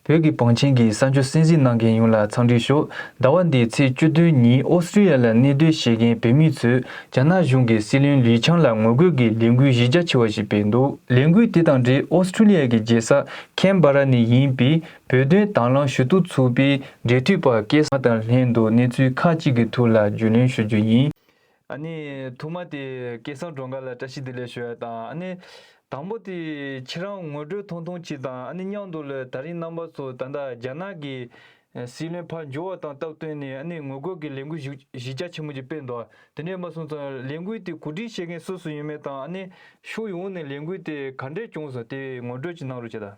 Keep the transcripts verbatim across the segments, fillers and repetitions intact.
བོད་ཀྱི་བང་ཆེན་གྱི་གསར་འགྱུར་གསན་གཟིགས་གནང་མཁན་ཡོངས་ལ་འཚམས་འདྲི་ཞུ། ཟླ་བ་འདིའི་ཚེས་བཅུ་བདུན་ཉིན་ཨོ་སི་ཀྲི་ལི་ཡ་ལ་གནས་སྡོད་བྱེད་མཁན་བོད་མི་ཚོས་རྒྱ་ནག་གཞུང་གི་སྲིད་བློན་ལི་ཆང་ལ་ངོ་རྒོལ་གྱི་ལས་འགུལ་གཞི་རྒྱ་ཆེ་བ་ཞིག་སྤེལ་འདུག་ལས་འགུལ་དེ་དང་འབྲེལ་ཨོ་སི་ཀྲི་ལི་ཡ་གི་རྒྱལ་ས་ཁན་བྷ་ར་ནས་ཡིན་པའི་བོད་དོན་དང་བླངས་ཞུ་གཏུག་ཚོགས་པའི་འབྲེལ་མཐུད་པ་སྐལ་བཟང་དང་ལྷན་དུ་གནས་ཚུལ་ཁག་ཅིག་གི་ཐོག་ལ་རྒྱུས་ལོན་ཞུ་རྒྱུ་ཡིན། ཨ་ནི་ཐོག་མ་དེ་སྐལ་བཟང་སྒྲོལ་དཀར་ལ་བཀྲ་ཤིས་བདེ་ལེགས་ཞུ་ཡ་དང་། ཨ་ནི་དང་པོ་དེ་ཁྱེད་རང་ངོ་སྤྲོད་ཐུང་ཐུང་ཅིག་དང་། ཨ་ནི་མཉམ་དུ་ལ་ད་རིང་རྣམ་པ་ཚོ་ད་ལྟ་རྒྱ་ནག་གི་སྲིད་བློན་ཕར་འབྱོར་བ་དང་སྟབས་བསྟུན་ནས། ཨ་ནི་ངོ་རྒོལ་གྱི་ལས་འགུལ་གཞི་གཞི་རྒྱ་ཆེན་མོ་ཅིག་སྤེལ་འདུག་དེ་འདྲས་མ་སོང་ཙང་ལས་འགུལ་དེ་གོ་སྒྲིག་བྱེད་མཁན་སུ་སུ་ཡིན་མིན་དང་། ཨ་ནི་ཕྱོགས་ཡོངས་ནས་ལས་འགུལ་དེ་ག་འདྲས་བྱུང་སོང་། དེ་ངོ་སྤྲོད་ཅིག་གནང་རོགས་བྱེད་དང་།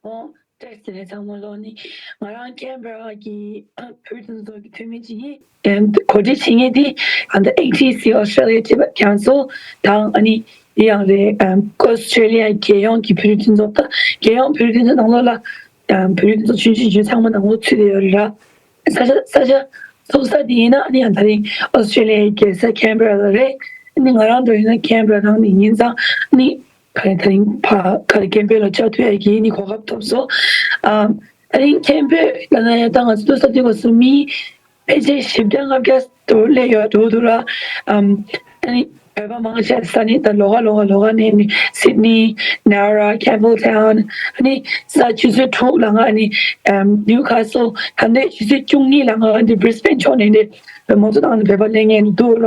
ཨོ། བཀྲ་ཤིས་བདེ་ལེགས་ཚང་མ་ལོ། ནི་ང་རང་ཁན་བྷེ་ར་གི་བོད་དོན་ཚོགས་ཀྱི་འཐུས་མི་ཅིག་ཡིན། ཨེམ། གོ་སྒྲིག་བྱེད་མཁན་དེ་ཨ་ད་ཨེ་ཊི་སི་Australia Tibet Council དང་། ཨ་ནི་དེ་ཡང་རེད། ཨེམ། Australia རྒྱལ་ཡོངས་ཀྱི་བོད་དོན་ཚོགས་པ། རྒྱལ་ཡོངས་བོད་དོན་ཚོགས་ནང་ལོགས་ལ། ཨེམ། བོད་དོན་ཚོགས་ཆུང་ཆུང་ཆུང་ཚང་མ་ནང་ལོགས་ཚུད་བསྡད་ཡོད་རེད་ར། ས་ཆ་ས་ཆ་ཚོགས་ས་དེ་ཡིན་ན། ཨ་ནི་ཡང་ད་རིང་Australia རྒྱལ་ས་ཁན་བྷེ་ར་ལ་རེད། ཨ་ནི་ང་རང་འདྲ་ཡིན་ན་ཁན་བྷེ་ར་ནང་ནས་ཡིན་ཙང་། ཨ་ནི། ག་རེ། ད་རིང་ཕ་ག་རེ་ཁེམ་པེན་ལ་བཅར་ཐུབ་ཡ་གི་ནི་གོ་སྐབས་ཐོབ་སོང་། ཨ་ད་རིང་ཁེམ་པེན་ལ་ན་ཡ་ད་ང་ཚོ་ལྟོས་ས་དུས་སྐབས་སུ་མི་ཕལ་ཆེར་བཞི་བརྒྱ་ལྔ་བརྒྱ་དུ་སླེབས་ཡོད་འགྲོ་འདུག་ར། ཨམ། ཨ་ནི་བོད་པ་མང་ཆེ་ས་ནི་ད་ལོགས་ཀ་ལོགས་ཀ་ལོགས་ཀ་ནས་ནི་Sydney, Nowra, Campbelltown ཨ་ནི་ས་ཆུ་ཚོད་དྲུག་ལ་ང་ནི་ཨམ་Newcastle ད་ལྟའི་ཆུ་ཚོད་བཅུ་གཉིས་ལ་ང་འདི་Brisbane ཕྱོགས་ནས་ནི་མང་ཚོགས་ནང་ནས་བོད་པ་སླེབས་མཁན་འདུག་ར།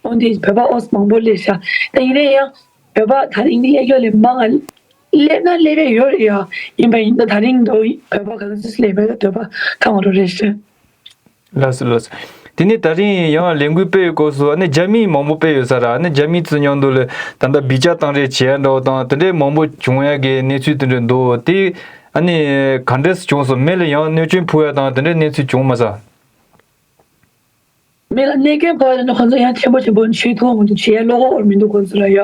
འོན་ཏེ་བོད་པ་ཨོ་མང་པོ་སླེབས་ཤག་ད་ཡིན་ནའི་ཡང་། བོད་པ་ད་རིང་སླེབས་ཡོད་ལས་མང་ང་། སླེབས་ན་སླེབས་ཡས་ཡོད་རེད་ཡ། ཡིན་པ་ཡིན་ད་ད་རིང་འདུག་བོད་པ་ག་ཚོད་སླེབས་པ་ད་བོད་པ་ཐང་རོ་རེད་ཤག་ལགས་སོ་ལགས་སོ། དེ་ནས་ད་རིང་ཡང་ལས་འགུལ་སྤེལ་ཡོད་སྐབས་སུ། ཨ་ནི་རྒྱ་མི་མང་པོ་སྤེལ་ཡོད་ས་ར། ཨ་ནི་རྒྱ་མི་ཚོ་མཉམ་དུ་ལ་ད་ལྟ་བི་ཅ་བཏང་རེས་བྱེད་ཡ་འདྲ་བོ་དང་དེ་འདྲའི་མང་པོ་བྱུང་ཡ་གི་གནས་ཚུལ་དེ་འདྲ་འདུག་དེ་ཨ་ནི་ག་འདྲས་བྱུང་སོང་། མི་ལ་ཡང་གནོད་སྐྱོན་ཕོག་ཡ་དང་དེ་འདྲའི་གནས་ཚུལ་བྱུང་མ་སོང་། མི་ལ་གནོད་སྐྱོན་ཕོག་ཡོད་ན་ཁོང་ཚོ་ཡང་ཆེན་པོ་ཆེན་པོ་ཆུད་ཐུབ་མི་འདུག་བྱེད་ཡ་བློ་ཁོག་འོར་མི་འདུག་ཁོང་ཚོ་ལ་ཡ།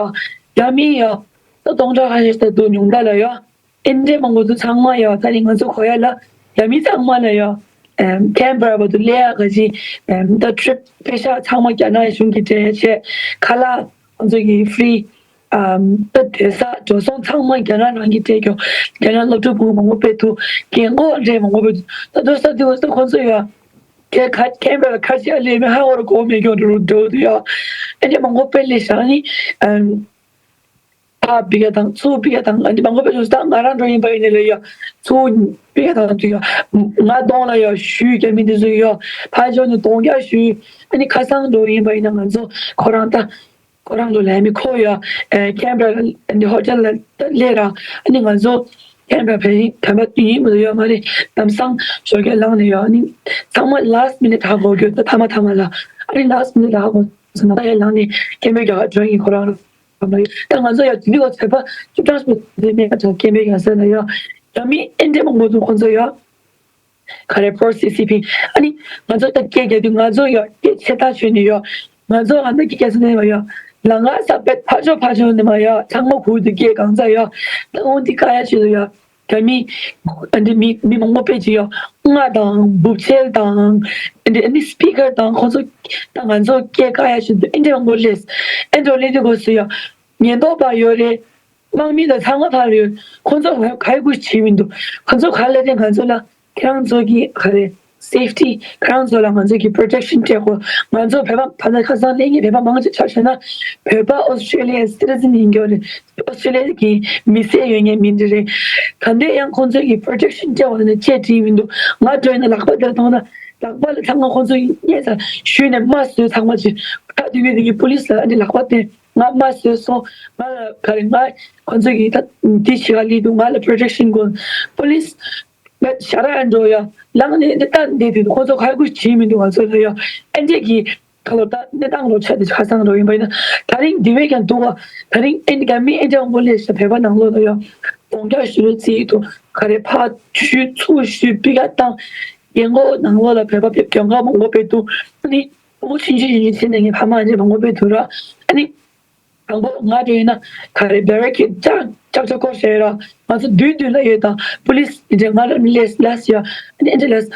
རྒྱ་མི་ཡ། ད་སྟོང་ཕྲག་ཁ་ཤས་ཤིག་ད་འདུག་ཉུང་མཐའ་ལ་ཡ། ཨེ་འདྲས་མང་པོ་འདུག་ཚང་མ་ཡ། ད་ནི་ང་ཚོ་གོ་ཡ་ལ་རྒྱ་མི་ཚང་མ་ལ་ཡ། ཨེམ། ཁེམ་པ་ར་བར་དུ་སླེབས་ཡ་ག་ཅི། ཨེམ། ད་ཊི་རིབ་པེ་ས་ཚང་མ་རྒྱ་ནག་གཞུང་གིས་སྤྲད་བྱས། ཁ་ལག་ཁོང་ཚོ་གི་ཧྥི་རི། ཨམ། ད་སྡོད་ས་འགྲོ་སོང་ཚང་མ་རྒྱ་ནག་རང་གིས་སྤྲད་ཀྱོ། རྒྱ་ནག་སློབ་ཕྲུག་བུ་མོ་མང་པོ་སྤེལ་ཐུབ། རྒན་གོག་འདྲས་མང་པོ་སྤེལ་ཐུབ། ད་དུང་ས་དེ་བ་ས་ཁོང་ཚོ་ཡ། ཁེ་ཁ་ཁེམ་པ་ར་ཁ་ཤས་ལས་མི་ཧ་བོ་ར་གོ་མེད་ཀྱོ་འགྲོ་འགྲོ་དུ་ཡ། ཨེ་འདྲས་མང་པོ་སྤེལ་ལས་ཤག་ནི། ཨམ། ཕ་པི་ཀ་དང་ཚུ་པི་ཀ་དང་ཨ་འདི་མང་པོ་པེ་ཅུ་ད་ང་རང་འགྲོ་ཡིན་པ་ཡིན་ནི་ལ་ཡ། ཚུ་པི་ཀ་དང་དུ་ཡ། ང་གདོང་ལ་ཡ་ཞུས་རྒྱ་མི་འདི་ཚོ་ཡ། ཕ་ཇོ་ནི་གདོང་རྒྱག་ཞུས། ཨ་ནི་ཁ་སང་འགྲོ་ཡིན་པ་ཡིན་ན་ང་ཚོ་ཁོ་རང་ད། ཁོ་རང་ཚོ་ལས་མི་ཁོ་ཡ། ཨེ་ཁེམ་པ་ར་ཨ་འདི་ཧོ་ཊེལ་ལ་སླེབས་ར། ཨ་ནི་ང་ཚོ་ཁེམ་པ་ར་བེད་ཡིན་བེད་ཡིན་མི་ཡོད་མ་རེད། ལམ་སང་ཞོགས་ཀས་ལངས་ནས་ཡ། ཨ་ནི་ཚང་མ་last minute ཧ་གོ་རྒྱུ་ད་ཐ་མ་ཐ་མ་ལ། ཨ་ནི་last minute ཧ་གོ་སོང་ན་ད་ཡ་ལངས་ནས་ཁེམ་པ་རྒྱག་འགྲོ་ཡིན་ཁོ་རང་ར། ད་ང་ཚོ་ཡ་དེ་འདི་ག་ཚོད་པ་བཅུ་གྲངས་སུ་དེ་མེད་ཀ་ཚོ་སྐད་འབོད་ཀྱང་ཟེར་ན་ཡ། ཡ་མི་ཨེ་འདྲས་མང་པོ་འདུག་ཁོང་ཚོ་ཡ། ག་རེ་པོ་སི་སི་པི། ཨ་ནི་ང་ཚོ་ད་སྐད་རྒྱག་དུས་ང་ཚོ་ཡ་སྐད་ཆེ་ཐག་ཆོད་ནས་ཡ། ང་ཚོ་ཨ་ནི་སྐད་རྒྱག་ས་ནས་མ་ཡ། ལ་ང་ས་པད་ཕ་ཆོ་ཕ་ཆོ་ནས་མ་ཡ་ཚང་མ་གུར་དུ་སྐད་གང་ཚ་ཡ། ད་འོང་དེ་ཀ་ཡ་ཆོད་དུ་ཡ། ད་མི་ཨ་འདི་མི་མི་མང་པོ་དཔེ་ཅིག་ཡོད། རྔ་དང་འབུབ་ཆལ་དང་ཨ་འདི་ཨ་འདི་སི་པི་ཀར་དང་ཁོང་ཚོ་ད་ང་ཚོ་སྐད་ཀ་ཡ་ཞུ་འདུག་ཨ་འདི་མང་པོ་སླེབས། ཨ་འདི་སླེབས་དུས་སྐབས་སུ་ཡ་ཉེན་རྟོག་པ་ཡོད་རེད། དམག་མི་དང་ཚང་མ་ཕར་ཡོད། ཁོང་ཚོ་ག་ག་རེ་དགོས་བྱེད་མི་འདུག་ཁོང་ཚོ་ག་ལ་དེ་ང་ཚོ་ལ་ཁྱེད་རང་ཚོ་གི་ག་རེ་safety ཁྱེད་རང་ཚོ་ལ་ང་ཚོ་གི་protection སྤྲད་དགོས། ང་ཚོ་བོད་པ་ད་ལྟ་ཁ་སང་སླེབས་མཁན་བོད་པ་མང་ཆེ་ཆ་བཞག་ན་བོད་པ་Australian citizen ཡིན་རྒྱུ་རེད། Australia གི་མི་སེར་ཡོད་མཁན་མི་འདི་རེད། ག་འདྲས་ཡང་ཁོང་ཚོ་གི་protection སྤྲད་དགོས་ནས་ཅེས་བྲིས་མི་འདུག་ང་འགྲོ་ཡིན་ན་ལག་པ་དེར་གཏོང་ན་ལག་པ་ལ་ཚང་མ་ཁོང་ཚོ་གཉེར་ས་ཞུས་ནས་དམར་གསོད་ཚང་མ་བྱས། ཁ་དུས་ཀྱི་དེ་གི་police ལ་འདི་ལག་པ་དེ་ང་དམར་གསོད་སོང་། ང་ལ་ག་རེ་ང་ཁོང་ཚོ་གི་ད་འདི་ཞིག་ག་ལི་འདུག་ང་ལ་protection དགོས། police ཞ་ར་ཡང་འགྲོ་ཡ་ལངས་ནས་འདི་ལྟ་འདི་དུས་ཁོང་ཚོ་ཁ་ཁུ་བྱེད་མི་འདུག་ང་ཚོ་ལ་ཡ། ཨན་ཅེ་གི་ཁ་ལོ་ད་གནས་སྟངས་ལོ་ཆ་དེ་ཁ་སང་རོ་ཡིན་པ་ཡིན་ན་ད་རིང་འདི་བས་ཀྱང་འདུག་བ། ད་རིང་ཨན་ཅེ་ག་མི་ཨན་ཅེ་དབང་པོ་ལས་ཤ་བོད་པ་ནང་ལོགས་ལ་ཡ་གདོང་རྒྱག་ཞུ་རུ་རྩིས་འདུག་ག་རེ་ཕ་ཞུ་ཚུགས་ཞུ་པི་ཀ་བཏང་། རྒན་གོག་ནང་ལོགས་ལ་བོད་པ་ཕེབས་གྱོང་ཁ་མང་པོ་སྤེལ་འདུག་ཨ་ནི་ཕྲུ་གུ་ཆུང་ཆུང་ཆུང་ཆུང་ཚེ་ནས་ངའི་ཕ་མ་ཨན་ཅེ་མང་པོ་སྤེལ་འདུག་ར། ཨ་ནི། དང་པོ་ང་འགྲོ་ཡིན་ན་ག་རེ་barricade ཅག་ཅག་ཅག་སྐོར་བྱས་ར། ང་ཚོ་མདུན་མདུན་ལ་ཡོད་དང་police ཨེ་འདྲས་ང་ལ་མི་ལས་ལས་ཡ་ཨེ་འདྲས་ལས།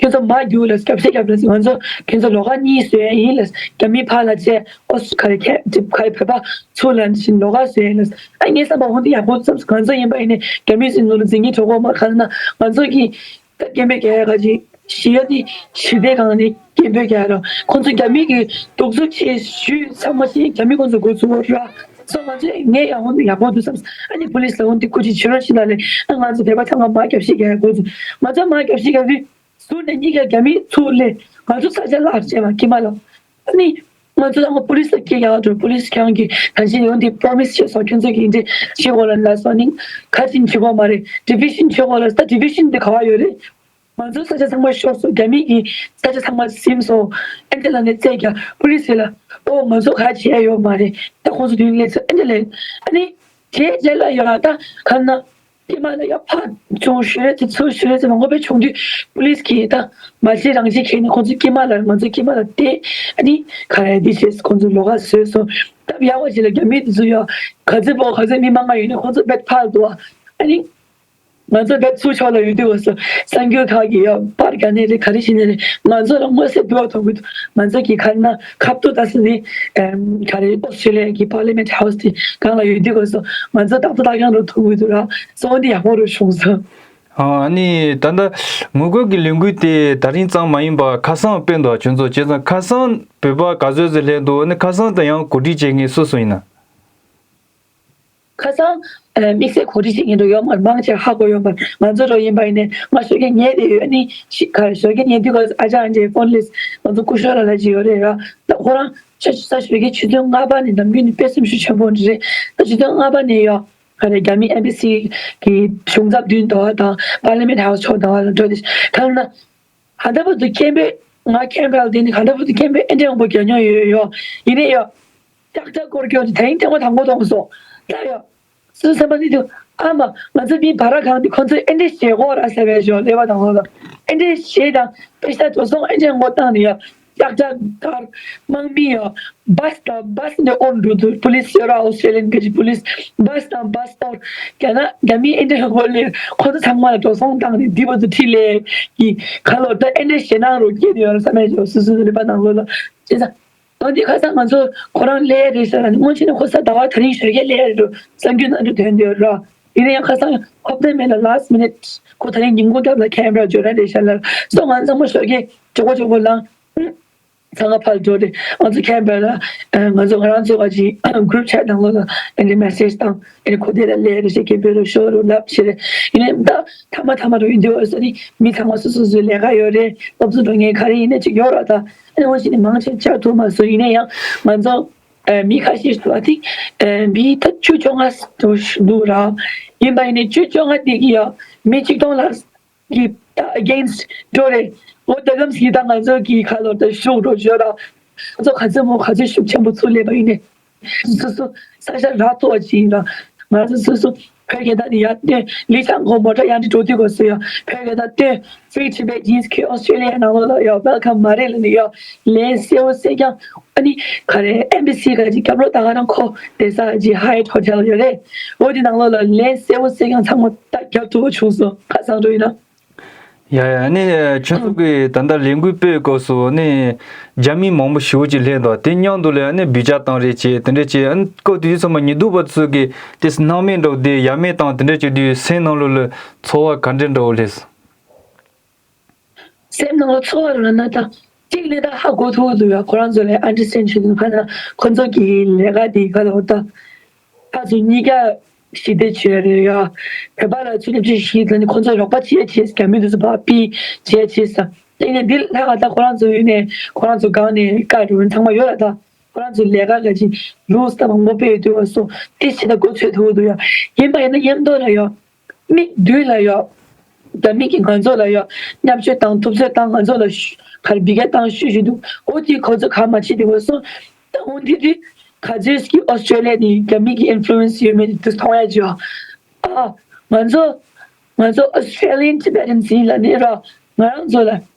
ཁྱོད་ཚོ་མ་རྒྱུགས་ལ་སྐྱབས་ཤིག་སྐྱབས་ལ་ང་ཚོ་ཁྱོད་ཚོ་ལོགས་ཀ་གཉིས་བཟོས་ཡ་ཡིན་ལ། རྒྱ་མི་ཕར་ལ་བྱས་ཨོ་སི་ག་རེ་ཁེ་ཁ་རེ་བོད་པ་ཚུར་ལ་བཞིན་ལོགས་ཀ་བཟོས་ཡ་ལ། ཨ་ངའི་བསམ་པ་འོ་འདི་ཡག་པོ་བསམ་སོང་། ང་ཚོ་ཡིན་པ་ཡིན་ནས་རྒྱ་མི་ཚོའི་ནང་ལ་འཛིང་གི་གྲོགས་པོ་མ་གང་ན་ང་ཚོ་གི་ད་སྐད་འབོད་རྒྱག་ཡ་ག་ཅིག་ཞི་ཡ་དེ་ཞི་བདེ་སྒང་ནས་སྐད་འབོད་རྒྱག་ཡ་རོ། ཁོང་ཚོ་རྒྱ་མི་གི་གདུག་རྩུབ་ཆེ་ཞུས་ཚང་མ་ཞིག་རྒྱ་མི་ཁོང་ཚོ་འགོ་ཚུགས་པ་ར། སོ་ང་ཚོས་ངས་ཡག་པོ་ཡག་པོ་འདུག་བསམ། ཨ་ནི་པུ་ལིས་ལ་འོ་འདི་སྐུ་མཁྱེན་ཕྱི་རོལ་ཕྱི་ལ་ལས་ཨ་ང་ཚོ་བོད་པ་ཚང་མ་མར་རྒྱབ་ཤིག་རྒྱག་ཡ་འགོ་ཚུགས། ང་ཚོ་མར་རྒྱབ་ཤིག་རྒྱག་དུས་ཟུར་ནས་གཉིས་ཀ་རྒྱ་མི་ཚུར་སླེབས། ང་ཚོ་ས་ཆ་བརླག་བྱས་པ་ཀྱི་མ་ལ། ཨ་ནི་ང་ཚོ་ཚང་མ་པུ་ལིས་ལ་སྐད་རྒྱག་འགྲོ། པུ་ལིས་ཁྱེད་རང་གིས་ད་གིན་འོ་འདི་པོ་རོ་མི་སི་བྱས་སོང་། ཁྱོད་ཚོ་གིས་འདི་བྱེད་དགོས་ལ་ལ་སོང་། ཨ་ནི་ག་ཅིག་བྱེད་དགོས་མ་རེད། ཌི་བི་ཤན་བྱེད་དགོས་ལ། ད་ཌི་བི་ཤན་འདི་ག་བ་ཡོད་རེད། ང་ཚོ་ས་ཆ་ཚང་མ་ཤོར་སོང་། རྒྱ་མི་གིས་ས་ཆ་ཚང་མ་ཟིན་སོང་། ཨ་འདི་ལ་ནས་རྩད་རྒྱག་པུ་ལིས་ལ་ཨོ་ང་ཚོ་ག་བྱས་ཡོད་མ་རེད། ད་ཁོང་ཚོ་མདུན་སླེབས་སོང་། ཨ་འདི་ལས་ཨ་ནི་དེའི་རྗེས་ལ་ཡོད་ད་ག་ན། ཀྱེ་མ་ལ་ཡ་ཕར་བྱུང་ཞུ་རེད་དེ་ཚུར་ཞུ་རེད་དེ་མང་པོ་དཔེ་བྱུང་དུས་པུ་ལིས་ཀྱིས་ད་མ་བྱེད་རང་བྱེད་ཁྱེར་ནས་ཁོང་ཚོ་ཀྱེ་མ་ལ་ང་ཚོ་ཀྱེ་མ་ལ་བལྟས། ཨ་ནི་ག་རེ་འདི་བྱས་ཁོང་ཚོ་ལོགས་ཀ་བཟོས་སོང་། སྟབས་ཡག་པ་ཞིག་ལ་རྒྱ་མི་དེ་ཚོ་ཡ་ག་ཚོད་པོ་ག་ཚོད་མི་མང་ང་ཡོད་ནས་ཁོང་ཚོ་དཔེ་ཕར་འདུག་ཨ་ནི་ང་ཚོ་དཔེ་ཚུར་ཕྱོགས་ལ་ཡོད་དུས་འོ་སོ་གསར་འགྱུར་ཁག་གི་ཡ་པར་ག་ནས་རེད་ག་རེ་བྱས་ནས་རེད། ང་ཚོ་ལ་མངོན་གསལ་དོད་པོ་མཐོང་གི་འདུག་ང་ཚོ་གི་ཁ་ན་ཁ་ཐུག་ད་སི་ནི་ག་རེ་ཨོ་སི་ཊྲེ་ལི་ཡ་གི་པར་ལི་མེན་ཊི་ཧའུ་སི་དེ་སྒང་ལ་ཡོད་དུས་འོ་སོ་ང་ཚོ་ཏག་ཏག་ཏག་ཡང་རུ་ཐུག་གི་འདུག་ར། སོང་འདི་ཡག་པོ་རུ་བྱུང་སོང་། ཨ་ནི་ད་ལྟ་ངོ་རྒོལ་གྱི་ལས་འགུལ་དེ་ད་རིང་ཙམ་མ་ཡིན་པར་ཁ་སང་སྤེལ་འདུག་ཁྱོད་ཚོ་བྱས་ཙང་ཁ་སང་བོད་པ་ག་ཚོད་ཙམ་སླེབས་འདུག་ཨ་ནི་ཁ་སང་དུ་ཡང་གོ་སྒྲིག་བྱེད་མཁན་སུ་སུ་ཡིན་ན། ཁ་སང་དམིགས་བསལ་གོ་སྒྲིག་བྱེད་མཁན་འགྲོ་ཡོད་མ་རེད། མང་ཆེ་ཧ་གོ་ཡོད་མ་རེད། ང་ཚོ་འགྲོ་ཡིན་པ་ཡིན་ནའི་ང་ཞོགས་ཀས་ཉལ་བསྡད་ཡོད། ཨ་ནི་ཤི་ག་ཞོགས་ཀས་ཉལ་དུས་ཁ་ཨ་ཅག་ཨན་ཅེ་ཕོན་ལེས་ང་ཚོ་སྐུ་ཞབས་ལ་ལ་ཅིག་ཡོད་རེད་ར། ད་ཁོ་རང་ཤ་ཤ་ཞོགས་ཀས་ཆུ་ཚོད་ལྔ་པ་ནས་ནམ་རྒྱུན་ནས་དཔེ་སེམས་ཤུགས་ཆེན་པོ་རེད། ད་ཆུ་ཚོད་ལྔ་པ་ནས་ཡོད་ག་རེ་རྒྱ་མི་ཨེམ་བྷེ་སི་གི་གཞུང་ཚབ་མདུན་དུ་དང་པར་ལི་མེན་ཊི་ཧའུ་སི་ཕྱོགས་དང་ལ་འགྲོ་དེ་ཁ་ལ་ན། ག་འདྲ་པོ་འདུག་ཁེམ་པེ། ང་ཁེམ་པེ་ལ་དེ་ནི་ག་འདྲ་པོ་འདུག་ཁེམ་པེ་ཨེ་འདྲ་ཡོང་པོ་རྒྱག་མྱོང་ཡོད་ཡོད། ཡིན་ནའི་ཡོད། ཀྱག་ཀྱག་སྐོར་སྐྱོད་དེ་དེ་རིང་ཐེངས་མ་དང་པོ་མཐོང་སོང་། ད་ཡོད། སུ་སེམས་པ་འདི་འདུག་ཨ་མ་ང་ཚོ་མི་བ་ར་གང་དེ་ཁོ་ཚོས་ཨེ་འདྲ་བྱེད་དགོས་ར་ཟེར་བའི་ཞོ་ལེ་བ་དང་ལོ་ལ་ཨེ་འདྲ་བྱེད་དང་དཔེ་ཤ་འགྲོ་སོང་ཨེ་འདྲ་ངོ་བཏང་ནས་ཡོད། ཀྱག་ཀྱག་དཀར་དམག་མི་ཡོད། བྷ་སི་དང་བྷ་སི་ནས་ཨོར་འགྲོ་དུས་པུ་ལིས་ཡོད་ར། ཨོ་སི་ཊྲེ་ལི་ཡན་གི་པུ་ལིས་བྷ་སི་དང་བྷ་སི་ཨོར་རྒྱ་ནག་རྒྱ་མི་ཨེ་འདྲ་ཧོ་ལེ་ཁོ་ཚོ་ཚང་མ་ལ་འགྲོ་སོང་བཏང་ནས་འདི་བ་ཚོ་ཁྲིད་ལེ་གི་ཁ་ལོ་ད་ཨེ་འདྲ་ཞེད་སྣང་རོ་སྐྱེས་ཡོད་ར་བསམ་ཡ་ཅིག་སུ་སུ་ལེ་པ་ནང་ལོ་ལ་བྱས་ཙང་། འོན་ཏེ་ཁ་སང་ང་ཚོ་ཁོ་རང་སླེབས་རེད་ཟེར་ལ་ནི་སྔོན་ཆད་ནས་ཁོ་གཟའ་ཟླ་བ་དེ་རིང་ཞོགས་ཀས་སླེབས་རེད་འདུག་གསར་འགྱུར་ནང་དུ་ཐོན་འདུག་ར། ཡིན་ན་ཡང་ཁ་སང་ཧོབ་སྟེ་མེད་ལ་ལཱ་སི་མི་ནིཊ་ཁོ་དེ་རིང་ཉིན་གུང་སྐབས་ལ་ཁེམ་པེ་ར་འབྱོར་ར་རེད་ཤག་ལ། སོ་ང་ཚང་མ་ཞོགས་ཀས་མགྱོགས་པོ་མགྱོགས་པོ་ལངས། ཚང་མ་ཕར་འགྲོ་རེད། ང་ཚོ་ཁེམ་པེ་ར་ང་ཚོ་ང་རང་ཚོ་བ་ཅི་གུ་རུབ་ཆེ་ཊི་ནང་ལོགས་ལ་ཨ་ནི་མེ་སེ་ཇི་བཏང་། ཨ་ནི་ཁོ་དེ་ལ་སླེབས་རེད་ཤག་ཁེམ་པེ་ར་ཤོག་རུ་ལབ་བྱེད་རེད། ཡིན་ནའི་ད་ཐ་མ་ཐ་མ་རུ་ཡིན་དུས་འོ་ས་ནི་མི་ཚང་མ་སོ་སོ་སོའི་ལས་ཀ་ཡོད་རེད། སློབ་གསོ་འགྲོ་མཁན་ག་རེ་ཡིན་ན་ཅིག་ཡོད་ར། ད་ཨ་ནི་འོ་ཞིག་ནི་མང་ཆེ་བཅར་ཐུབ་མ་སོང་། ཡིན་ན་ཡང་ང་ཚོ་ཨ་མི་ཁ་ཤས་ཤིག་ཨ་ཐིག་ཨ་མི་ད་བཅུ་བཅོ་ལྔ་འདུག་ར། ཡིན་པ་ཡིན་ནའི་བཅུ་བཅོ་ལྔ་དེ་གི་ཡ་མི་གཅིག་སྟོང་ལ་གི་ད་ཨེ་གེན་སི་ཊི་འགྲོ་རེད། འོ་ད་གམ་སི་ད་ང་ཚོ་གི་ཁ་ལོ་ད་ཤུགས་འགྲོ་བརྗོད་ར། ང་ཚོ་ག་ཚོད་མོ་ག་ཚོད་ཤུགས་ཆེན་པོ་ཚུར་སླེབས་པ་ཡིན་ནའི། སོ་སོ་ས་ཆ་རག་ཐུབ་པ་ཅིག་ཡིན་ལ། ང་ཚོ་སོ་སོ་བོད་སྐད་དག་དེ་ཡར་སྟོན། ལི་ཆང་གོ་མོ་ཊ་ཡར་འདྲི་འགྲོ་དུས་གོ་སོ་ཡ་བོད་སྐད་དག་སྟོན། Free Tibet Jeans ཁྱོད་ཨོ་སི་ཊྲེ་ལི་ཡ་ནང་ལོགས་ལ་ཡ་ཝེལ་ཀམ་མ་རེད་ལ་ནི་ཡ་ལན་གསལ་བོ་གསལ་རྐྱང་། ཨ་ནི་ག་རེ་ཨེམ་བྷེ་སི་ག་ཅིག་སྐྱབས་རོགས་ད་ག་རང་ཁོ་བསྡད་ས་ཅིག་Hyatt Hotel ཡོད་རེད། འོ་དེ་ནང་ལོགས་ལ་ལན་གསལ་བོ་གསལ་རྐྱང་ཚང་མ་ད་རྒྱབ་ཐུབ་པ་བྱུང་སོང་། ཁ་སང་འགྲོ་ཡིན་ན། ཡ་ཡ་ནི་ཁྱོད་ཚོ་གི་ད་ལྟ་ལས་འགུལ་སྤེལ་སྐབས་སུ་ནི་རྒྱ་མི་མང་པོ་ཞེ་པོ་ཅིག་སླེབས་འདུག་དེ་མཉམ་དུ་ལ་ནི་འབུད་རྒྱག་བཏང་རེས་བྱས་དེ་འདྲ་བྱས། ཨ་ནི་སྐབས་དེ་དུས་ཚང་མ་ཉི་གདུགས་པ་ཚོ་གི་དེ་སྣང་མེད་འདྲ་བོ་དེ་ཡ་མེད་བཏང་དེ་འདྲ་བྱས་དུས་སེམས་ནང་ལོགས་ལ་ཚོར་བ་ག་འདྲ་འདྲ་བོ་སླེབས་སོང་། སེམས་ནང་ལ་ཚོར་བ་ར་ན་ད་གཅིག་ནི་ད་ཧ་གོ་ཐུབ་འདུག་ཡ། ཁོ་རང་ཚོ་ལ་ཨན་ཌར་སི་ཊེན་ཌ་བྱེད་དུས་ཁ་ན་ཁོ་ཚོ་གི་ལས་ཀ་དེ་ག་ལ་འོ་ད་ཕར་ཚུར་གཉིས་ཀ་ཞི་བདེ་བྱོས་རེད་ཡ། བོད་པ་ལ་ཚུར་སླེབས་ཅིག་ཞིག་ལ་ནི་ཁོ་ཚོ་རོགས་པ་བྱེད་བྱེད། རྒྱ་མི་དེ་ཚོ་ཕར་ཕུད་བྱེད་བྱེད་ས། དེ་ནས་འདི་ལྷག་ག་ད་ཁོ་རང་ཚོ་ཡོད་ནས་ཁོ་རང་ཚོ་སྒང་ནས་བཀའ་འགྲོ་མཁན་ཚང་མ་ཡོད་ལ། ད་ཁོ་རང་ཚོ་ལས་ཀ་ག་ཅིག་རུལ་སི་ད་མང་པོ་སྤེལ་ཡོད་དུས་བ་སོ་དེ་བྱེད་ད་གོ་ཚོད་ཐུབ་འདུག་ཡ། ཡིན་པ་ཡིན་ན་མཉམ་དུ་ལ་ཡ། མིག་མདུན་ལ་ཡོད། རྒྱ་མི་གིས་ང་ཚོ་ལ་ཡོད། བརྙས་བཅོས་དང་ཐུབ་ཚོད་དང་ང་ཚོ་ལ་ཤུ་ག་རེ་བི་ག་བཏང་ཤུ་ཞུ་འདུག་འོ་དེ་ཁོ་ཚོ་ག་མ་བྱེད་དེ་བ་སོང་། ད་འོ་འདི་དུས་ག་ཚོད་ཀྱི་ཨོ་སི་ཊྲེ་ལི་ཡ་ནི་རྒྱ་མི་གི་ཨིན་ཕུ་ལུ་ཨེན་སི་ཡོད་མེད་དེ་མཐོང་ཡ་ཅིག་ཡོད། ཨ་ང་ཚོ་ང་ཚོ་ཨོ་སི་ཊྲེ་ལི་ཡན་ཊི་བེ་ཊན་སི་ཡིན་ལ་ནི་ར། ང་རང་ཚོ་ལ་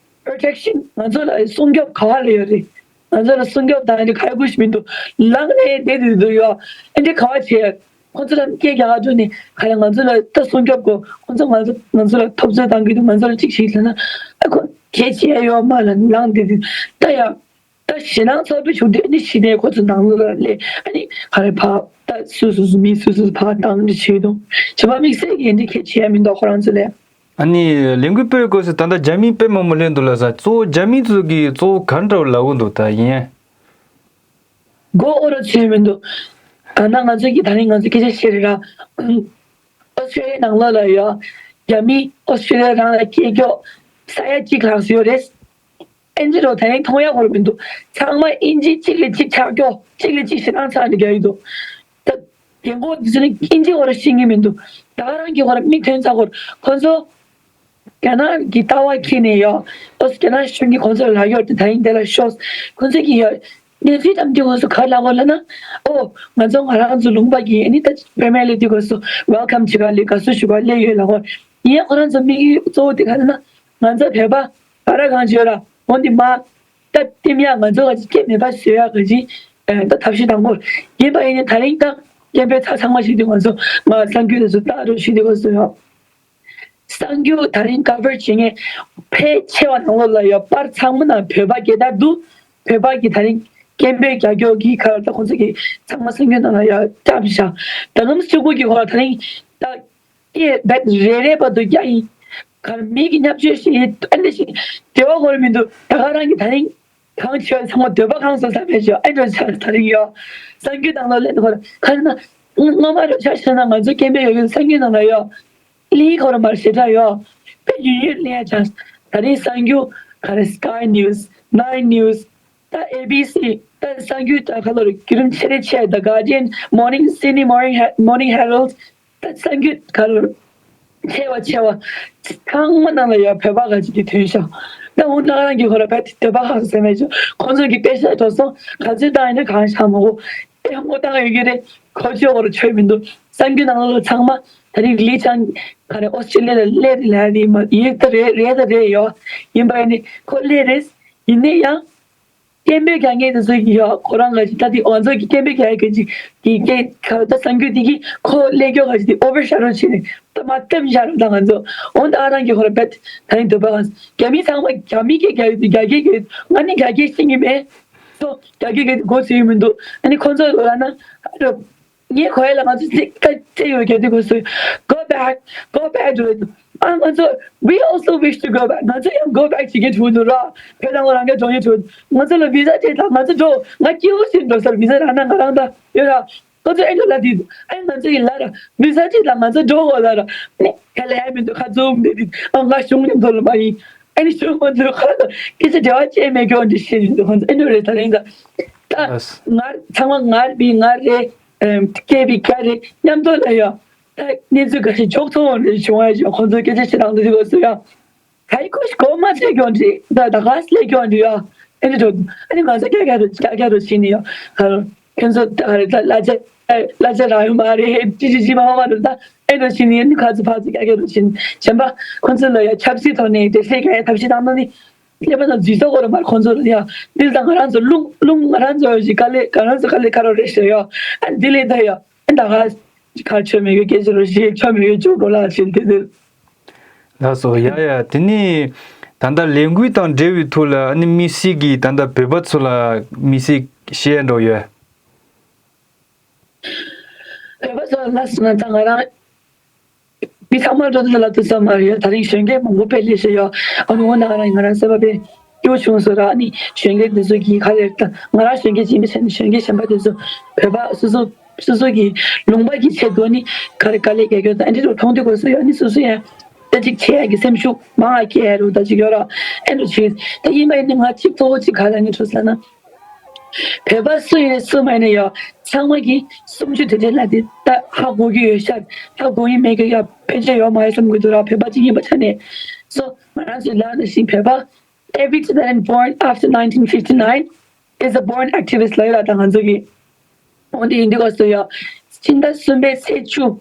པོ་རོ་ཊེག་ཤན། ང་ཚོ་ལ་སྲུང་སྐྱོབ་ག་བ་ལ་ཡོད་རེད། ང་ཚོ་ལ་སྲུང་སྐྱོབ་དང་ཨ་ནི་ག་རེ་དགོས་ཤིག་མི་འདུག་ལངས་ནས་བསྡད་དུས་འདུག་ཡོད། ཨ་འདི་ག་བ་བྱེད། ཁོང་ཚོ་ལ་སྐད་རྒྱག་ག་འགྲོ་ནས་ག་རེ་ང་ཚོ་ལ་ད་སྲུང་སྐྱོབ་དགོས། ཁོང་ཚོ་ང་ཚོ་ང་ཚོ་ལ་ཐོབ་ཚོད་བཏང་གི་འདུག་ང་ཚོ་ལ་གཅིག་ཞིག་ལབ་ན་ཨ་ཁོ་ གལ་ཆེ་ཡ་ཡོད་མ་ལ་ལངས་དེ་དེ་ད་ཡ། ད་ཞེད་སྣང་ཚ་པོ་བྱུང་དུས་ཨ་ནི་གཞི་ནས་ཁོ་ཚོ་ནང་ལོགས་ལ་སླེབས། ཨ་ནི་ག་རེ་ཕར་ད་སུ་སུ་སུ་མི་སུ་སུ་ཕར་བཏང་རེ་བྱེད་དུས། བྱེད་པ་དམིགས་བསལ་གྱི་འདི་གལ་ཆེ་ཡ་མི་འདུག་ཁོ་རང་ཚོ་ལས། ཨ་ནི་ལས་འགུལ་སྤེལ་དགོས་ཟེར་ད་ལྟ་རྒྱ་མི་དཔེ་མང་པོ་སླེབས་འདུག་ལ་ས། གཙོ་བོ་རྒྱ་མི་ཚོ་གིས་གཙོ་བོ་ག་འདྲ་ལབ་ཀྱི་འདུག་ད་ཡིན། མགོ་འོ་ར་ཚོད་མི་འདུག་ད་ན་ང་ཚོ་གི་ད་རིང་ང་ཚོ་སྐད་ཆ་བཤད་རེད་ར། ཨོ་སི་ཀྲེ་ལི་ཡ་ནང་ལོགས་ལ་ཡོད། རྒྱ་མི་ཨོ་སི་ཀྲེ་ལི་ཡ་རང་ལ་སྐད་སྐྱོགས་ས་ཡ་གཅིག་ལྷག་ཙམ་ཡོད་རེད། ཨིན་ཇི་རོ་དེ་རིང་མཐོང་ཡག་ཧོར་མི་འདུག་ཚང་མ་ཨིན་ཇི་གཅིག་ལས་གཅིག་ཆག་སྐྱོ་གཅིག་ལས་གཅིག་ཞེ་སྡང་ཚ་ནས་རྒྱག་གི་འདུག་ད་རྒན་གོག་འདི་ཚོ་ནི་ཨིན་ཇི་ཧོར་ཤེས་ཀྱི་མི་འདུག་ད་ག་རང་གི་ཧོར་མིག་ཐོན་ཚ་ཧོར་ཁོ་ཚོ་རྒྱ་ནག་གི་ལྟ་བ་ཁྱེར་ནས་ཡོད། ཨོ་རྒྱ་ནག་གཞུང་གིས་ཁོ་ཚོ་ལ་ཡོད་དེ་ད་ཡིན་དེ་ལ་ཤོག་ཁོ་ཚོ་གི་ཡོད་གནས་ཚུལ་དམ་དུས་ཁོ་ཚོ་ག་ལ་གོ་ལ་ན། ཨོ་ང་ཚོ་ང་རང་ཚོ་ལུང་པ་གི་ཨ་ནི་ད་པེ་མེ་ལེ་དུས་ཁོ་ཚོ་ཝེལ་ཀམ་བྱེད་ག་ལེ་དགའ་བསུ་ཞུ་ག་ལེ་ཡོད་ལ་ཧོར་ཡིན་ཡ་ཁོ་རང་ཚོ་དམིགས་ཡུལ་གཙོ་བོ་དེ་ག་ལ་ན་ང་ཚོ་བོད་པ་ག་ར་གང་བྱོས་ར། འོན་ཏེ་མ། ད་ལྟེམ་ཡག་ང་ཚོ་ག་ཅིག་སྐད་མེད་པ་བཟོ་ཡག་ག་ཅིག་ཨེ་ད་ཐབས་ཤེས་དང་པོ། ཡིན་པ་ཡིན་ནའི་ད་རིང་ད་སྐད་འབོད་ཚ་ཚང་མ་བྱེད་དུས་ང་ཚོ་ང་གསར་འགྱུར་དེ་ཚོ་ལྟ་རོགས་བྱེད་དུས་ང་ཚོ་ཡང་གསར་འགྱུར་ད་རིང་ཀ་བར་བྱེད་མཁན་ཕལ་ཆེ་བ་ནང་ལོགས་ལ་ཡང་པར་ཚང་མ་ནང་བོད་པ་སྐད་བརྡ་འདུག་བོད་པ་གི་ད་རིང་སྐད་འབོད་རྒྱག་རྒྱུ་གི་ཁར་ད་ཁོང་ཚོ་གི་ཚང་མ་གསར་འགྱུར་ནང་ལ་ཡང་བཀྲམ་བཞག་ད་ལམ་གཅིག་པུ་གི་ཁོ་ད་རིང་ད། ཀྱེ་བེད་རེ་རེ་བར་དུ་རྒྱ་ཡིན། གར་མི་གི་བརྙས་བཅོས་ཤིག་ཨ་འདྲ་ཞིག་དེ་བ་གོ་ར་མི་འདུག་ད་ག་རང་གི་ད་རིང་གང་བྱོས་ཚང་མ་འདོད་པ་གང་སོང་ས་མེད་ཤོག་ཨ་འདྲ་ཆ་ད་རིང་ཡོད། གསར་འགྱུར་ནང་ལོགས་ལེན་གོ་ར་ག་རེ་ན། སྔོན་མ་རུ་ཆ་བཞག་ན་ང་ཚོ་སྐད་འབོད་ཡོད་ཡོད་གསར་འགྱུར་ནང་ལ་ཡོད། ལི་གོ་ར་མར་ཞེ་དྲག་ཡོད། དཔེ་ཡུན་ཡུན་ལེན་ཡ་ཆ། ད་རིང་གསར་འགྱུར་ག་རེ་Sky News, Nine News ད་ཨེ་བི་སི་ད་གསར་འགྱུར་ད་ག་ལོར་བརྒྱུད་རིམ་ཆེ་རེ་ཆེ་The Guardian, Morning Sydney Morning He- Morning Herald ད་གསར་འགྱུར་ག་ལོར་ཆེ་བ་ཆེ་བ་ཚང་མ་ནང་ལ་ཡ་བོད་པ་ག་ཅིག་གི་ཐོན་ཤག་ད་འུ་ན་རང་གི་ཧོ་ར་བད་དེ་བོད་པ་ཧང་སེ་མེད་ཅོ་ཁོང་ཚོ་གི་དཔེ་ཤ་དོ་སོང་ག་ཚོད་བཏང་ཡིན་ན་གང་ཤ་མོ་གོ་ཨེ་ཧོ་བཏང་ཡོད་གི་རེད་ཁོ་ཆོས་ཧོ་ར་ཆོས་མི་འདུག་གསར་འགྱུར་ནང་ལ་ཚང་མ་ད་རིང་ལི་ཅང་ག་རེ་ཨོ་སི་ཀྲི་ལི་ཡ་ལ་སླེབས་རེད་ལ་རེད་མ་ཡིན་ད་རེད་རེད་ད་རེད་ཡོ་ཡིན་པ་ཡིན་ནི་ཁོ་སླེབས་རེད་ཡིན་ནི་ཡང་། སྐད་འབོད་རྒྱག་མཁན་དེ་ཚོ་ཡོད་ཁོ་རང་ག་ཅིག་ད་དེ་ང་ཚོ་གི་སྐད་འབོད་རྒྱག་ཡ་ག་ཅིག་གི་སྐད་ཁ་ད་གསར་འགྱུར་དེ་གི་ཁོ་ལས་མགྱོགས་ག་ཅིག་དེ་ཨོ་བར་ཤ་རོ་བྱས་ནས་ད་མ་ལྟེམ་བཞག་རོ་ད་ང་ཚོ་འོན་ད་ཨ་རང་གི་ཧོ་ར་བེད་ད་ནི་འདོད་པ་ག་རྒྱ་མི་ཚང་མ་རྒྱ་མི་སྐད་རྒྱག་ཡོད་དུས་རྒྱ་སྐད་རྒྱག་ཡོད་ང་ནི་རྒྱ་སྐད་ཤེས་ཀྱི་མེད་ཚོ་རྒྱ་སྐད་རྒྱག་དུས་གོ་ཚོད་ཡོད་མི་འདུག་ཨ་ནི་ཁོ་ཚོ་ལ་ན་ཨ་རོ། ངས་གོ་ཡ་ལ་ང་ཚོ་ཚིག་ད་ཅི་ཡོད་རྒྱ་དེ་གོ་སོ། Go back, go back to it. ཨ་ང་ཚོ་we also wish to go back. ང་ཚོ་ཡང་go back བྱེད་ཀྱི་འདུག་ར། བོད་དང་རང་གི་འགྲོ་ཡི་འདུག་ང་ཚོ་ལ་བི་ཟ་སྤྲད་དང་ང་ཚོ་འགྲོ་ང་སྐྱིད་པོ་ཞིག་འགྲོ་སར་བི་ཟ་རང་ན་ང་རང་ད་ཡོད་ར། ཁོ་ཚོ་ཨེ་འགྲོ་ལ་དེ་ཨེ་ང་ཚོ་ཡི་ལ་ར་བི་ཟ་སྤྲད་དང་ང་ཚོ་འགྲོ་གོ་ལ་ར། ནི་ག་ལ་ཡ་མི་འདུག་ཁ་ཚུམ་དེ་དེ་ཨ་ང་གཞུང་ནས་འགྲོ་ལ་མ་ཡིན། ཨ་ནི་གཞུང་ཁོ་ཚོ་ཁ་ལ་སྐད་ཆ་འབྲེལ་བ་བཅད་མེད་ཀྱོག་འདི་ཤེས་ཡོད་འདུག་ཁོ་ཚོ་ཨེ་འགྲོ་རེད་ད་རིང་ད་ད་ལགས། ང་ཚང་མ་ངར་བི་ངར་རེད། སྐད་བི་སྐད་རེད་མཉམ་དུ་ལ་ཡོད། ད་གནས་ཚུལ་འགའ་ཞིག་འཇོག་ཐུབ་འོང་རེད་བྱུང་བ་ཞིག་ཁོང་ཚོའི་སྐད་ཆ་བཤད་སྟངས་འདི་ཚོ་ཡ། ག་ཡི་ཁོ་ཞིག་གོ་མ་ཆད་ཀྱོག་འདི་ད་ད་ག་སི་ལས་ཀྱོག་འདི་ཡ། ཨེ་འདྲ་འགྲོ་ཨ་ནི་ང་ཚོ་སྐད་རྒྱག་རོགས་སྐད་རྒྱག་རོགས་བྱེད་ནི་ཡ། ཁྱོད་ཚོ་ད་ག་རེ་ད་གླ་ཆ་གླ་ཆ་རག་ཡོད་མ་རེད་ཅི་ཅི་ཅི་མ་མ་མ་རེད་ད་ཨེ་འདྲ་བྱེད་ནི་ཡ་ནི་ཁ་ཚོ་ཕ་ཚོ་སྐད་རྒྱག་རོགས་བྱེད་ནི་གཞན་པ་ཁོང་ཚོ་ལ་ཡ་ཆབ་སྲིད་ཐོག་ནས་འགྲེལ་བཤད་རྒྱག་ཡ་ཐབས་ཤེས་བཏང་ན་ནི། སླེབས་པ་དང་འཛུལ་ས་ཁོ་རང་མར་ཁོང་ཚོ་ལ་ཡ། འདི་ལ་ང་རང་ཚོ་རླུང་རླུང་ང་རང་ཚོ་ཞིག་དཀའ་ལས་ང་རང་ཚོ་དཀའ་ལས་ཁ་རོག་རེད་ཟེར་ཡ། ཨ་འདི་ལས་ད་ཡ། ཨ་ད་ག་ཁ་ཆོ་མེད་གི་སྐད་ཆ་རོ་ཞིག་ཆོ་མེད་གི་ཅོག་འགྲོ་ལ་ཕྱིན་དེ་དེ། ལགས་སོ་ཡ་ཡ་དེ་ནི་ད་ལྟ་ལས་འགུལ་དང་འབྲེལ་བའི་ཐོག་ལ་ཨ་ནི་དམིགས་བསལ་གྱི་ད་ལྟ་བོད་པ་ཚོ་ལ་དམིགས་བསལ་བཤད་འགྲོ་ཡོད། བོད་པ་ཚོ་ལ་སོང་ན་ད་ང་རང་། མི་ཚང་མ་འགྲོ་དུས་ལ་དུས་ཙམ་མ་རེད་ཡ། ད་རིང་གཞོན་སྐྱེས་མང་པོ་དཔེ་སླེབས་ཤག་ཡ། ཨ་ནི་འོ་ན་ང་རང་ང་རང་སེམས་པ་དཔེ་སྐྱོ་བྱུང་སོང་ར། ཨ་ནི་གཞོན་སྐྱེས་འདི་ཚོ་གིས་ག་རེ་ད་ང་རང་གཞོན་སྐྱེས་ཡིན་པའི་ཆ་ནས་གཞོན་སྐྱེས་གཞན་པ་དེ་ཚོ་བོད་པ་སོ་སོ་སོ་སོ་གི་ལུང་པ་གི་ཆེད་དུ་ནི་ག་རེ་དཀའ་ལས་རྒྱག་རྒྱུ་དང་ཨ་འདི་ཚོ་མཐོང་དུས་གོ་སོང་ཡ། ཨ་ནི་སོ་སོ་ཡང་ད་ཅིག་བྱེད་ཡ་གི་སེམས་ཤུགས་མང་བ་སྐྱེ་ཡ་རུ་ད་ཅིག་ཡོད་ར། ཨེ་འགྲོ་ཆེ་ད་ཡིན་པ་ཡིན་ནི་ང་གཅིག་གཙོ་བོ་གཅིག་ག་རེ་ངས་འཕྲོ་ཟེར་ན། བོད་པ་སུ་ཡིན་སུ་མ་ཡིན་ཡང་ཚང་མ་གིས་སུམ་ཅུ་དོན་ལྡན་ལ་དེ་ལྟ་ཧ་གོ་གི་ཡོད་ཤག་ཧ་གོ་གི་མེད་གི་ཡ་ཕན་ཆད་ཡོད་མ་ཡིན་བསམ་གི་འདུག་ར། བོད་པ་གཅིག་ཡིན་པའི་ཆ་ནས། སོ་ང་རང་ཚོའི་ལ་ནང་བཞིན་བོད་པ། Every student born after nineteen fifty-nine is a born activist ལ་ཡོད་ལ་ད་ང་ཚོ་གི་འོན་ཏེ་ཡིན་དུས་ག་སུ་ཡ། སྤྱི་ཟླ་གསུམ་པའི་ཚེས་བཅུ།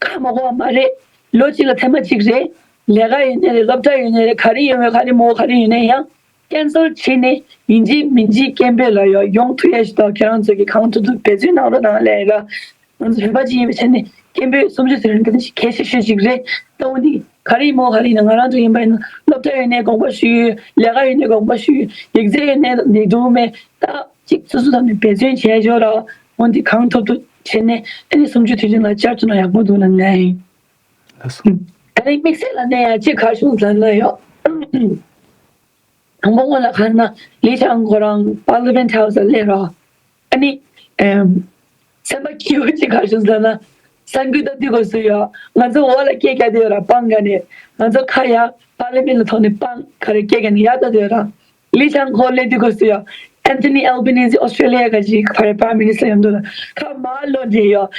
ཁ་མ་གོ་བ་མ་རེད། ལོ་གཅིག་ལ་ཐེངས་མ་གཅིག་རེད། ལས་ཀ་ཡོད་ནའི་རེད། སློབ་གྲྭ་ཡོད་ནའི་རེད། ག་རེ་ཡོད་མེད་ག་རེ་མོ་ག་རེ་ཡོད་ནའི་ཡང་ཀན་སལ་བྱས་ནས་ཡིན་གཅིག་མིན་གཅིག་སྐད་འབོད་ལ་ཡང་ཡོང་ཐུབ་ཡ་ཞིག་དང་ཁྱེད་རང་ཚོ་གི་གང་ཐུབ་ཐུབ་འབད་བརྩོན་གནང་རོགས་གནང་ལས་ལ། ང་ཚོ་བོད་པ་གཅིག་ཡིན་པའི་ཆ་ནས་སྐད་འབོད་སུམ་ཅུ་དོན་ལྡན་ཞིག་གལ་ཆེ་ཤོས་ཤིག་རེད། ད་འོན་ཏེ་ ག་རེ་མོ་ག་རེ་ཡིན་ན། ང་རང་ཚོ་ཡིན་པ་ཡིན་ན་སློབ་གྲྭ་ཡོད་ནའི་དགོངས་པ་ཞུ། ལས་ཀ་ཡོད་ནའི་དགོངས་པ་ཞུ། ཡིག་ཚད་ཡོད་ནའི་འདི་འདུག་མེད་ད་ཅིག་སོ་སོ་ཐོག་ནས་འབད་བརྩོན་བྱས་ཞོར་ར་འོན་ཏེ་གང་ཐུབ་ཐུབ་བྱས་ནས་ཨ་ནི་གསུམ་བཅུ་དུས་ཆེན་ལ་བཅར་ཐུབ་ན་ཡག་པོ་འདུག་ལབ་ནས་ཡིན། ལགས་སོ། ད་ནི་དམིགས་བསལ་ལ་གནས་ཡ་ཅིག་ག་བྱུང་ཟེར་ན་ཡོད། དང་པོ་སྔོན་ལ་ག་རེ་ན་ལི་ཆང་ཁོ་རང་Parliament House ལ་སླེབས་ར། ཨ་ནི་ཨེམ། སེམས་པ་སྐྱིད་པོ་ཅིག་ག་རེ་བྱུང་ཟེར་ན། ས་འགུལ་ད་དུས་སྐབས་སུ་ཡོད། ང་ཚོ་འོག་ལ་སྐད་རྒྱག་དེ་ཡོད་ར། པང་ག་ནས་ང་ཚོ་ཁ་ཡ་Parliament ལ་ཐོག་ནས་པང་ག་རེ་སྐད་རྒྱག་ནས་ཡར་ལྟ་དེ་ཡོད་ར། ལི་ཆང་ཁོ་སླེབས་དུས་སྐབས་སུ་ཡོད། Anthony Albanese Australia ག་ཅིག་ག་རེ་Prime Minister ཡོང་དུས་ལ་ཁ་མར་ལོག་ནས་ཡོད།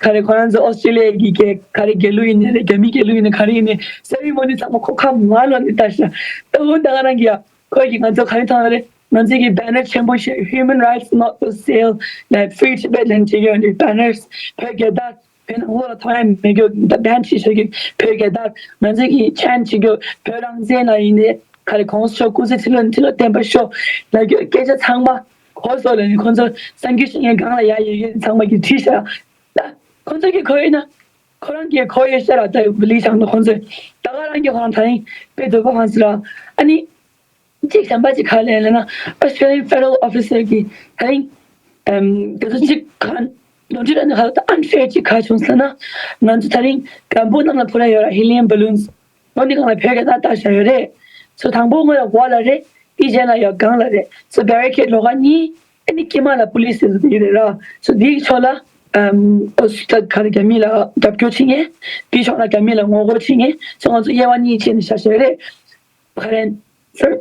ག་རེ་ཁོ་རང་ཚོ་Australia གི་ག་རེ་རྒྱལ་གླུ་ཡིན་ནའི་རེད། རྒྱ་མི་རྒྱལ་གླུ་ཡིན་ནའི་ག་རེ་ཡིན་ནའི་ceremony ཚང་མ་ཁོ་ཁ་མར་ལོག་ནས་ལྟ་ཤག་ད་འོ་ད་ག་རང་གི་ཡ། ཁོས་ཀྱིས་ང་ཚོ་ག་རེ་མཐོང་ཡོད་རེད། ང་ཚོ་གི་banner ཆེན་པོ་ཞིག Human rights not for sale ལབ། Free Tibet ལབ་བྲིས་ཡོད་རེད། Banners བོད་རྒྱལ་དར་བོད་ནང་ལོགས་ལ་མཐོང་ཡ་མེད་རྒྱུ་ད་ban བྱས་ཤག་གི་བོད་རྒྱལ་དར། ང་ཚོ་གི་chant བྱེད་རྒྱུ་བོད་རང་བཙན་ལ་ཡིན་ནའི་ག་རེ་གོང་ས་མཆོག་སྐུ་ཚེ་ཁྲི་ལོ་ཁྲི་ལོ་བརྟན་པར་ཤོག་ལབ་རྒྱུ་སྐད་ཆ་ཚང་མ་གོ་སོང་ལབ་ནས་ཁོང་ཚོ་གསར་འགྱུར་བཤད་མཁན་སྒང་ལ་ཡ་ཡོད་མཁན་ཚང་མ་གིས་བྲིས་ཤག་ད་ཁོང་ཚོ་གིས་གོ་ཡོད་ན་ཁོ་རང་གིས་གོ་ཡོད་ཤག་ར། ད་ལི་ཆང་དང་ཁོང་ཚོས་ད་ག་རང་གིས་ཁོ་རང་ད་རིང་དཔེ་འདོད་པ་གང་ཟེར་ར། ཨ་ནི། གཅིག་གཞན་པ་གཅིག་ག་ལས་ལབ་ན། Australian federal officer གིས་ད་རིང་ཨམ་དེ་ཚོ་གཅིག་ག་ནོར་འཁྲུལ་ལ་ནི་ཧ་ལ་ད་unfair གཅིག་ག་བྱུང་ཟེར་ན། ང་ཚོ་ད་རིང་སྒམ་པོ་གནམ་ལ་འཕུར་ཡ་ཡོད་ར། Helium balloons འོ་འདི་སྒང་ལ་བོད་སྐད་བཏགས་བཞག་ཡོད་རེད། ཚོ་དང་པོ་སྔོན་ལ་འོག་ལ་རེད། དེའི་རྗེས་ལ་ཡ་སྒང་ལ་རེད། ཚོ་barricade ལོགས་ཀ་གཉིས། ཨ་ནི་དཀྱིལ་མ་ལ་police དེ་ཚོ་དེ་རེད་ར། ཚོ་དེའི་ཕྱོགས་ལ་ཨམ་ཨོ་སི་ད་ག་རེ་རྒྱ་མི་ལ་རྒྱབ་སྐྱོར་བྱེད་མཁན། དེའི་ཕྱོགས་ལ་རྒྱ་མི་ལ་ངོ་རྒོལ་བྱེད་མཁན། ཚོ་ང་ཚོ་དབྱེ་བ་གཉིས་ཕྱེ་ནས་བཞག་བཞག་རེད། ག་རེ། སར།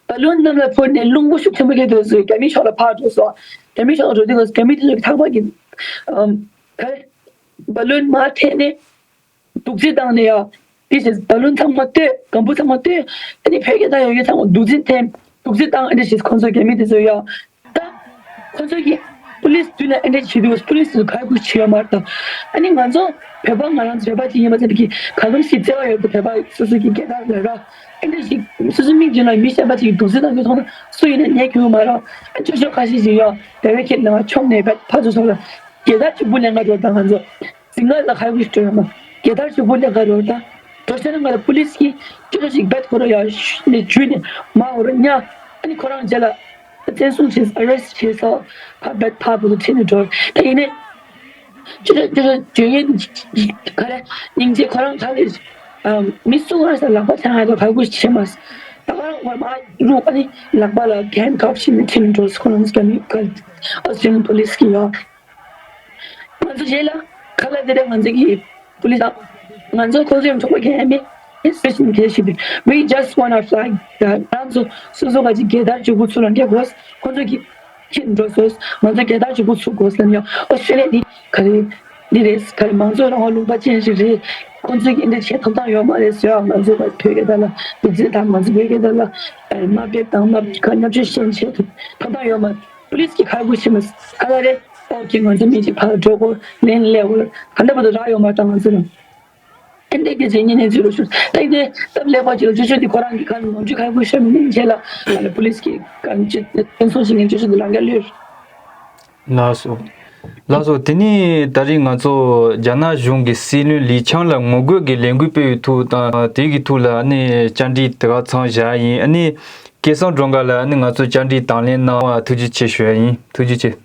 བ་ལུན་གནམ་ལ་འཕུར་ནས་རླུང་བུ་ཤུགས་ཆེན་པོ་སྐྱེས་དུས་སུ་རྒྱ་མིའི་ཕྱོགས་ལ་ཕར་འགྲོ་སོང་། རྒྱ་མིའི་ཕྱོགས་ལ་འགྲོ་དུས་སུ་རྒྱ་མི་དེ་ཚོ་གི་ཐག་པ་གི་ཨམ་ག་རེ། བ་ལུན་མར་འཐེན་ནས་རྡོག་རྫིས་བཏང་ནས་ཡ། དེ་བཞིན་བ་ལུན་ཚང་མ་བཏོན། སྒམ་པོ་ཚང་མ་བཏོན། ཨ་ནི་བོད་སྐད་བཏང་ཡོད་མཁན་ཚང་མ་རྡོག་རྫིས་འཐེན། རྡོག་རྫིས་བཏང་། ཨ་ནི་བཞིན་ཁོང་ཚོ་རྒྱ་མི་དེ་ཚོ་ཡ། ད་ཁོ་ཚོ་གིས་པུ་ལིས་མདུན་ལ་ཨེ་འདྲ་བྱེད་དུས་པུ་ལིས་ཚོས་ག་རེ་ཞིག་བྱེད་ཡོད་མ་རེད་ད། ཨ་ནི་ང་ཚོ་བོད་པ་ང་རང་ཚོ་བོད་པ་ཅིག་ཡིན་པ་ཚོ་གིས་ག་ལུང་ཞིག་བརྩེ་བ་ཡོད་པ་བོད་པ་སོ་སོ་གི་རྒྱལ་དར་ལ་ར། ཨེ་འདྲ་ཞིག་སོ་སོ་མིག་མདུན་ལ་མི་གཞན་པ་ཅིག་གིས་རྡོག་རྫིས་བཏང་རྒྱུ་མཐོང་ན་སུ་ཡིན་ན་ཉན་གྱི་ཡོད་མ་རེད། ཨ་ཆོག་ཆོག་ཁ་ཤས་ཤིག་ཡོད་བེ་རི་ཁེ་ཌི་ནང་མཆོངས་ནས་བད་ཕར་ཚུར་སོང་ལ་རྒྱལ་དར་གཅིག་པུ་ལེན་ག་འགྲོ་ད་ང་ཚོ། ཟིང་ངག་ལ་ཁ་ཁུ་སྤྲོད་ཡོད་མ། རྒྱལ་དར་གཅིག་པུ་ལེན་ག་རོལ་ད། འགྲོ་ཤེས་ན་ང་ལ་པུ་ལིས་ཀྱིས་ཅི་འདྲ་ཞིག་བེད་ཁོ་ར་ཡ་ཤུ་ནས་འཇུས་ནས་མ་འོ་ར་ཉ། ཨ་ནི་ཁོ་རང་རྗེས་ལ་བཙན་བཟུང་བྱས་ཨ་རེ་སི་བྱས་སོ། ཕ་བེད་ཕ་བུ་ཁྲིད་ནས་འགྲོ་ད་ཡིན་ནས། ཅི་འདྲ་ཅི་འདྲ་བརྗོད་ཡས་ག་རེ་སྙིང་རྗེ་ཁོ་རང་ག་ལས། མི་སུ་ག་ས་ལག་པ་ཆང་ཧ་ལོ་ཁ་ཁུ་བྱེད་མ། ད་ག་རང་ཁོ་མ་རུ་ཨ་ནི་ལག་པ་ལ་གན་ཁབ་བྱས་ནས་ཁྲིད་ནས་འགྲོ་སོ་ཁོ་རང་ཚོ་ག་ནི་ག་ཨོ་སི་ཊྲེ་ལི་ཡན་པུ་ལིས་ཀྱིས་ཡོད། ང་ཚོ་རྗེས་ལ་ཁ་ལག་དེ་རེད། ང་ཚོ་གི་པུ་ལིས་དང་ང་ཚོ་ཁོ་ཚོ་ཡང་ཆོག་པ་གང་ཡང་མེད། Especially in case we just want our flag. ང་ཚོ་སོ་སོ་ག་ཅིག་རྒྱལ་དར་གཅིག་པུ་ཚུར་ལ་འཁྱེར་དགོས། ཁོ་ཚོ་གི་ཁྱེར་འགྲོ་སོང་། ང་ཚོ་རྒྱལ་དར་གཅིག་པུ་ཚུར་དགོས་ལབ་ཡང་ཨོ་སི་ཊྲེ་ལི་ཡ་འདི་ག་རེ་འདི་རེད། ག་རེ་མང་གཙོ་རང་དབང་ལུང་པ་ཅན་ཞིག་རེད། ཁོ་ཚོ་གི་འདི་བྱེད་ཐོབ་ཐང་ཡོད་མ་རེད་ཟེར་ཡང་ང་ཚོ་བོད་རྒྱལ་དར་ལ་རྡོག་རྫིས་དང་ང་ཚོ་བོད་རྒྱལ་དར་ལ་དམའ་འབེབས་དང་དམའ་ཁ་བརྙས་བཅོས་བཤད་བྱེད་ཐོབ་ཐང་ཡོད་མ་རེད། པུ་ལིས་ཀྱིས་ཁ་ཁུ་བྱེད་མ་ཁ་ལ་རེད། ཨོ་ཀེ་ང་ཚོ་མི་གཅིག་ཕར་འགྲོ་དགོས་ལན་སླེབས་དགོས་ག་འདྲ་བར་དུ་རག་ཡོད་མ་རེད་ད་ང་ཚོ་ལ། ཨེ་འདྲས་ཀྱི་རྗེས་ཉིན་ནས་ཚུལ་ལ་ཞུ། ད་ཨེ་འདྲས་སྟབས་ལེགས་པ་ཅིག་ལ་ཅོ་ཅོ་འདི་ཁོ་རང་གི་ཁ་ནང་ཅི་ཁ་ཁུ་ཤ་མི་ཉན་བྱས་ལ་ང་ལ་པུ་ལིས་ཀྱི་གང་ཅི་བཙན་བཟུང་བྱེད་མཁན་ཅོ་ཅོ་འདི་ལང་ག་ལུས། ལགས་སོ། ལགས་སོ། དེ་ནས་ད་རིང་ང་ཚོ་རྒྱ་ནག་གཞུང་གི་སྲིད་བློན་ལི་ཆང་ལ་ངོ་རྒོལ་གྱི་ལས་འགུལ་སྤེལ་བའི་ཐོག་དང་དེ་གི་ཐོག་ལ་ཨ་ནི་བཅར་འདྲི་དེ་ག་ཚང་བཞག་ཡིན། ཨ་ནི་སྐལ་བཟང་སྒྲོལ་དཀར་ལ་ཨ་ནི་ང་ཚོ་བཅར་འདྲི་དང་ལེན་གནང་བ་ཐུགས་རྗེ་ཆེ་ཞུ་ཡ་ཡིན། ཐུགས་རྗེ་ཆེ།